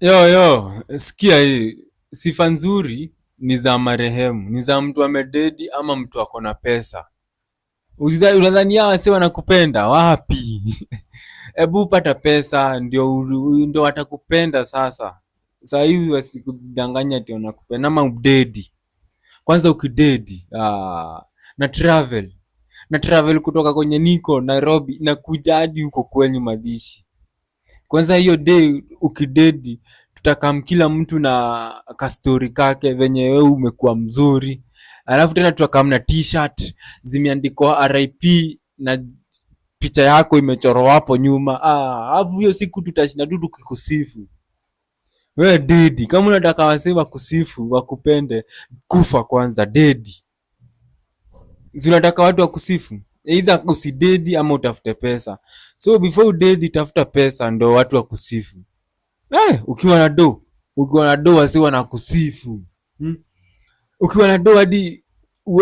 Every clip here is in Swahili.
Yo yo, sikia hii. Sifa nzuri ni za marehemu, ni za mtu amededi ama mtu ako na pesa. Unadhani hawa wase wanakupenda wapi? Hebu pata pesa ndio watakupenda sasa. Saa hii wasikudanganya ati wanakupenda ama udedi. Kwanza ukidedi, na travel. Na travel kutoka kwenye niko Nairobi na kuja hadi huko kwenyu Madhishi. Kwanza hiyo day ukidedi, tutakam kila mtu na kastori kake venye wewe umekuwa mzuri. Alafu tena tutakam na T-shirt zimeandikwa RIP na picha yako imechorwa hapo nyuma. Alafu hiyo siku tutashinda tu tukikusifu. Wewe dedi, kama unataka wasee wakusifu, wakupende, kufa kwanza dedi. Si unataka watu wakusifu? Either usidedi ama utafute pesa. So before udedi, tafuta pesa ndo watu wakusifu. Ukiwa na do wasee wanakusifu. Ukiwa na do hadi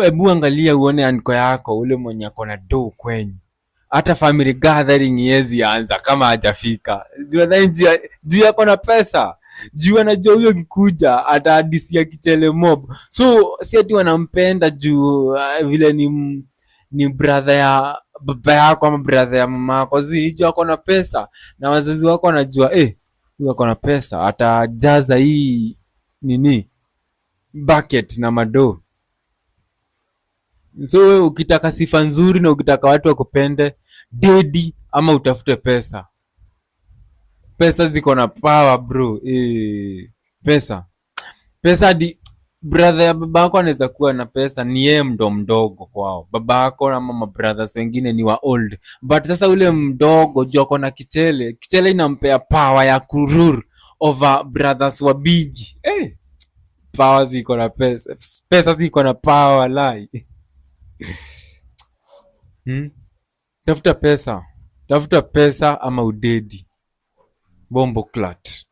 hebu angalia uone uncle yako ule mwenye ako na do kwenyu. Hata family gathering haiwezi anza kama hajafika. Juu nadhani juu yako na pesa. Juu anajua huyo akikuja atahadisia kichele mob. So si ati wanampenda juu vile ni brother ya baba yako ama brother ya mama yako. Zi juu ako na pesa na wazazi wako wanajua huyu ako na pesa atajaza hii nini bucket na mado. So wewe ukitaka sifa nzuri na ukitaka watu wakupende, dedi ama utafute pesa. Pesa ziko na power, bro. Pesa. Pesa hadi brother ya baba yako anaweza kuwa na pesa, ni yeye ndo mdogo kwao. Baba yako ama mabrothers wengine ni wa old, but sasa ule mdogo juu ako na kichele, kichele inampea power ya kurule over brothers wa big. Power ziko na pesa, pesa ziko na power lai. Tafuta pesa, tafuta pesa ama udedi. Bomboclaat.